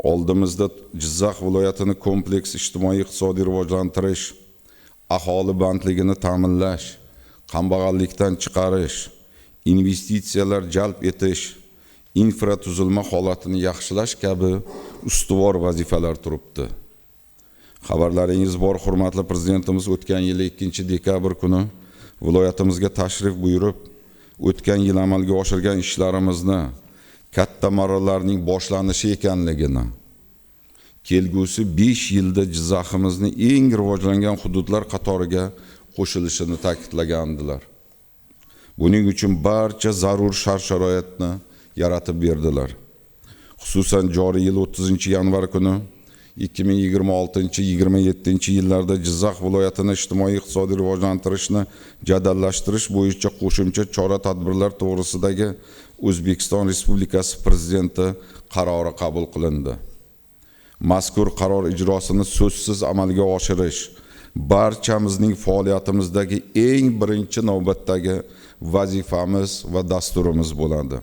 Oldimizda Jizzax viloyatini kompleks ijtimoiy iqtisodiy rivojlantirish, aholi bandligini ta'minlash, kambag'allikdan chiqarish, investitsiyalar jalb etish, infratuzilma holatini yaxshilash kabi ustuvor vazifalar turibdi. Xabarlaringiz bor, hurmatli prezidentimiz o'tgan yili 2 dekabr kuni viloyatimizga tashrif buyurib, o'tgan yil amalga oshirgan ishlarimizni katta marralarning boshlanishi ekanligini, kelgusi 5 yilda Jizzaximizni eng rivojlangan hududlar qatoriga qo'shilishini ta'kidlagandilar. Buning uchun barcha zarur shart-sharoitni yaratib berdilar. Xususan, joriy yil 30 yanvar kuni 2026-27 yillarda Jizzax viloyatini ijtimoiy iqtisodiy rivojlantirishni jadallashtirish bo'yicha qo'shimcha chora-tadbirlar to'g'risidagi O'zbekiston Respublikasi Prezidenti qarori qabul qilindi. Mazkur qaror ijrosini so'zsiz amalga oshirish barchamizning faoliyatimizdagi eng birinchi navbatdagi vazifamiz va dasturimiz bo'ladi.